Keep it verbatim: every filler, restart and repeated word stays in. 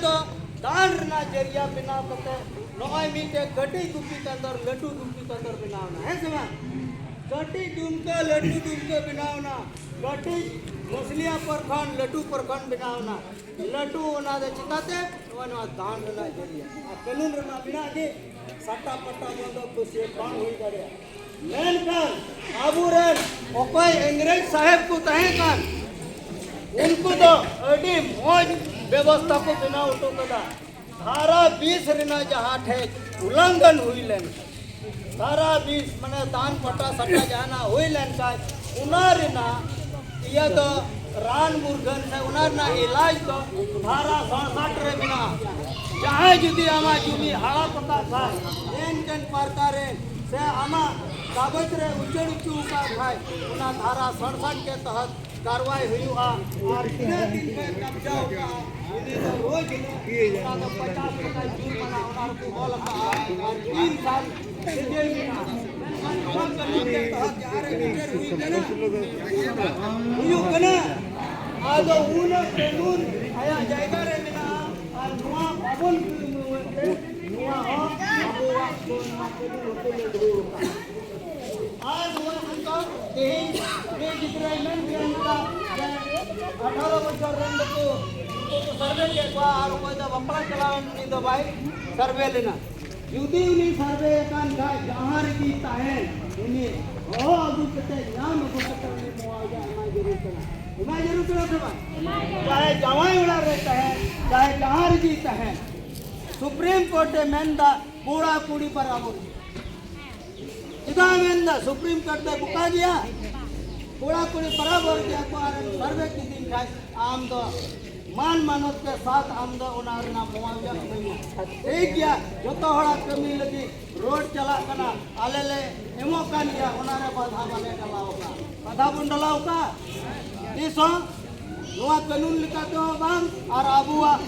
ᱫᱚ ᱫᱟᱱ ᱨᱮᱱᱟᱜ ᱡᱟᱹᱨᱤᱭᱟ ᱵᱮᱱᱟᱣ ᱠᱟᱛᱮ ᱱᱚᱜᱼᱚᱭ ᱢᱤᱫᱴᱮᱡ ᱠᱟᱹᱴᱤᱡ ᱜᱩᱯᱤ ᱠᱟᱱᱫᱚᱨ ᱞᱟᱹᱴᱩ ᱜᱩᱯᱤ ᱠᱟᱱᱫᱚᱨ ᱵᱮᱱᱟᱣ ᱮᱱᱟ, ᱦᱮᱸ ᱥᱮ ᱵᱟᱝ? ᱠᱟᱹᱴᱤᱡ ᱰᱩᱢᱠᱟᱹ ᱞᱟᱹᱴᱩ ᱰᱩᱢᱠᱟᱹ ᱵᱮᱱᱟᱣ ᱮᱱᱟ, ᱠᱟᱹᱴᱤᱡ ᱢᱩᱥᱞᱤᱭᱟ ᱯᱨᱚᱠᱷᱚᱸᱰ ᱞᱟᱹᱴᱩ ᱯᱨᱚᱠᱷᱚᱸᱰ ᱵᱮᱱᱟᱣ ᱮᱱᱟ, ᱞᱟᱹᱴᱩ ᱚᱱᱟ ᱫᱚ ᱪᱤᱠᱟᱹᱛᱮ? ᱱᱚᱜᱼᱚᱭ ᱱᱚᱣᱟ ᱫᱟᱱ ᱨᱮᱱᱟᱜ ᱡᱟᱹᱨᱤᱭᱟ ᱟᱨ ᱠᱟᱹᱱᱩᱱ ᱨᱮᱱᱟᱜ ᱢᱮᱱᱟᱜ ᱜᱮ, ᱥᱟᱴᱟ ᱯᱟᱴᱟ ᱵᱚᱱᱫᱚ ᱠᱩᱥᱤ ᱵᱟᱝ ᱦᱩᱭ ᱫᱟᱲᱮᱭᱟᱜᱼᱟ᱾ ᱢᱮᱱᱠᱷᱟᱱ ᱟᱵᱚᱨᱮᱱ ᱚᱠᱚᱭ ᱤᱝᱨᱮᱡᱽ ᱥᱟᱦᱮᱵ ᱠᱚ ᱛᱟᱦᱮᱸ ᱠᱟᱱ, ᱩᱱᱠᱩ ᱫᱚ ᱟᱹᱰᱤ ᱢᱚᱡᱽ ᱵᱮᱵᱚᱥᱛᱷᱟ ᱠᱚ ᱵᱮᱱᱟᱣ ᱦᱚᱴᱚ ᱠᱟᱫᱟ᱾ ᱫᱷᱟᱨᱟ ᱵᱤᱥ ᱨᱮᱱᱟᱜ ᱡᱟᱦᱟᱸ ᱴᱷᱮᱡ ᱩᱞᱞᱚᱝᱜᱷᱚᱱ ᱦᱩᱭ ᱞᱮᱱ, ᱫᱷᱟᱨᱟ ᱵᱤᱥ ᱢᱟᱱᱮ ᱫᱟᱱ ᱯᱟᱴᱟ ᱥᱟᱴᱟ ᱡᱟᱦᱟᱱᱟᱜ ᱦᱩᱭ ᱞᱮᱱ ᱠᱷᱟᱡ, ᱚᱱᱟ ᱨᱮᱱᱟᱜ ᱤᱭᱟᱹ ᱫᱚ ᱨᱟᱱ ᱢᱩᱨᱜᱟᱹᱱ ᱥᱮ ᱚᱱᱟ ᱨᱮᱱᱟᱜ ᱮᱞᱟᱡᱽ ᱫᱚ ᱫᱷᱟᱨᱟ ᱥᱟᱲᱥᱟᱴ ᱨᱮ ᱢᱮᱱᱟᱜᱼᱟ᱾ ᱡᱟᱦᱟᱸᱭ ᱡᱩᱫᱤ ᱟᱢᱟᱜ ᱡᱩᱢᱤ ᱦᱟᱲᱟᱯ ᱟᱠᱟᱫ ᱠᱷᱟᱡ, ᱮᱱ ᱠᱮᱱ ᱯᱟᱨᱠᱟ ᱨᱮ ᱥᱮ ᱟᱢᱟᱜ ᱠᱟᱜᱚᱡᱽ ᱨᱮ ᱩᱪᱟᱹᱲ ᱦᱚᱪᱚ ᱟᱠᱟᱫ ᱠᱷᱟᱡ, ᱚᱱᱟ ᱫᱷᱟᱨᱟ ᱥᱟᱲᱥᱟᱴ ᱠᱮ ᱛᱚᱦᱚᱛ ᱠᱟᱨᱣᱟᱭ ᱦᱩᱭᱩᱜᱼᱟ᱾ ᱟᱨ ᱛᱤᱱᱟᱹᱜ ᱫᱤᱱ ᱠᱷᱚᱱ ᱠᱟᱵᱡᱟ ᱟᱠᱟᱫᱼᱟ, ᱩᱱᱤ ᱫᱚ ᱨᱳᱡᱽ ᱦᱤᱞᱳᱜ ᱚᱱᱟ ᱫᱚ ᱯᱚᱪᱟᱥ ᱴᱟᱠᱟ ᱡᱩᱨᱢᱟᱱᱟ ᱚᱱᱟ ᱨᱮᱠᱚ ᱚᱞ ᱟᱠᱟᱫᱼᱟ᱾ ᱟᱨ ᱛᱤᱱ ᱥᱟᱞ ᱡᱮᱞ ᱢᱮᱱᱟᱜᱼᱟ᱾ ᱢᱮᱱᱠᱷᱟᱱ ᱱᱚᱣᱟ ᱠᱟᱹᱱᱩᱱ ᱛᱮ ᱛᱚᱦᱚᱛ ᱡᱟᱦᱟᱸ ᱨᱮ ᱵᱤᱪᱟᱹᱨ ᱦᱩᱭᱩᱜ ᱠᱟᱱᱟ, ᱦᱩᱭᱩᱜ ᱠᱟᱱᱟ, ᱟᱫᱚ ᱩᱱᱟᱹᱜ ᱠᱟᱹᱱᱩᱱ ᱟᱭᱟᱜ ᱡᱟᱭᱜᱟ ᱨᱮ ᱢᱮᱱᱟᱜᱼᱟ᱾ ᱟᱨ ᱱᱚᱣᱟ ᱵᱟᱵᱚᱱ ᱠᱟᱹᱢᱤᱭᱮᱫ ᱛᱮ ᱱᱚᱣᱟ ᱦᱚᱸ ᱟᱵᱚᱣᱟᱜ ᱫᱚ ᱱᱚᱣᱟ ᱠᱟᱹᱱᱩᱱ ᱦᱚᱸᱠᱚ ᱞᱟᱹᱜᱩ ᱟᱠᱟᱫᱼᱟ᱾ ᱟᱨ ᱱᱚᱣᱟ ᱱᱤᱛᱚᱜ ᱛᱮᱦᱮᱧ ᱩᱱᱤ ᱜᱤᱫᱽᱨᱟᱹᱭ ᱢᱮᱱ ᱠᱮᱫᱟ ᱱᱤᱛᱚᱜ ᱡᱮ ᱟᱴᱷᱟᱨᱚ ᱵᱚᱪᱷᱚᱨ ᱨᱮᱱ ᱫᱚᱠᱚ, ᱩᱱᱠᱩ ᱠᱚ ᱥᱟᱨᱵᱷᱮ ᱠᱮᱫ ᱠᱚᱣᱟ ᱟᱨ ᱚᱠᱚᱭ ᱫᱚ ᱵᱟᱯᱞᱟ ᱪᱟᱞᱟᱣᱮᱱ ᱩᱱᱤ ᱫᱚ ᱵᱟᱭ ᱥᱟᱨᱵᱷᱮ ᱞᱮᱱᱟ᱾ ᱡᱩᱫᱤ ᱩᱱᱤ ᱥᱟᱨᱵᱷᱮ ᱟᱠᱟᱱ ᱠᱷᱟᱡ ᱡᱟᱦᱟᱸ ᱨᱮᱜᱮ ᱛᱟᱦᱮᱱ, ᱩᱱᱤ ᱦᱚᱦᱚ ᱟᱹᱜᱩ ᱠᱟᱛᱮ ᱧᱟᱢ ᱟᱹᱜᱩ ᱠᱟᱛᱮ ᱩᱱᱤ ᱢᱩᱟᱣᱡᱟ ᱮᱢᱟᱭ ᱡᱟᱹᱨᱩᱲ ᱠᱟᱱᱟ᱾ ᱮᱢᱟᱭ ᱡᱟᱹᱨᱩᱲ ᱠᱟᱱᱟ ᱥᱮ ᱵᱟᱝ? ᱪᱟᱦᱮ ᱡᱟᱶᱟᱭ ᱚᱲᱟᱜ ᱨᱮ ᱛᱟᱦᱮᱱ, ᱪᱟᱦᱮ ᱡᱟᱦᱟᱸ ᱨᱮᱜᱮ ᱛᱟᱦᱮᱱ, ᱥᱩᱯᱨᱤᱢ ᱠᱳᱨᱴ ᱮ ᱢᱮᱱᱫᱟ ᱠᱚᱲᱟ ᱠᱩᱲᱤ ᱵᱟᱨᱟᱵᱚᱨ᱾ ᱪᱮᱫᱟᱜ ᱢᱮᱱᱫᱟ ᱥᱩᱯᱨᱤᱢ ᱠᱳᱨᱴ ᱫᱚ ᱵᱚᱠᱟ ᱜᱮᱭᱟ? ᱠᱚᱲᱟ ᱠᱩᱲᱤ ᱵᱟᱨᱟᱵᱚᱨ ᱜᱮᱭᱟ ᱠᱚ᱾ ᱟᱨ ᱥᱟᱨᱵᱷᱮ ᱠᱤᱫᱤᱧ ᱠᱷᱟᱡ ᱟᱢ ᱫᱚ ᱢᱟᱱ ᱢᱟᱱᱚᱛ ᱠᱮ ᱥᱟᱛ ᱟᱢ ᱫᱚ ᱚᱱᱟ ᱨᱮᱱᱟᱜ ᱢᱩᱟᱣᱡᱟ ᱤᱢᱟᱹᱧ ᱢᱮ᱾ ᱴᱷᱤᱠ ᱜᱮᱭᱟ, ᱡᱚᱛᱚ ᱦᱚᱲᱟᱜ ᱠᱟᱹᱢᱤ ᱞᱟᱹᱜᱤᱫ ᱨᱳᱰ ᱪᱟᱞᱟᱜ ᱠᱟᱱᱟ, ᱟᱞᱮ ᱞᱮ ᱮᱢᱚᱜ ᱠᱟᱱ ᱜᱮᱭᱟ, ᱚᱱᱟ ᱨᱮ ᱵᱟᱫᱷᱟ ᱵᱟᱞᱮ ᱰᱟᱞᱟᱣ ᱠᱟᱜᱼᱟ᱾ ᱵᱟᱫᱷᱟ ᱵᱚᱱ ᱰᱟᱞᱟᱣ ᱠᱟᱜᱼᱟ? ᱛᱤᱥ ᱦᱚᱸ ᱱᱚᱣᱟ ᱠᱟᱹᱱᱩᱱ ᱞᱮᱠᱟ ᱛᱮᱦᱚᱸ ᱵᱟᱝ, ᱟᱨ ᱟᱵᱚᱣᱟᱜ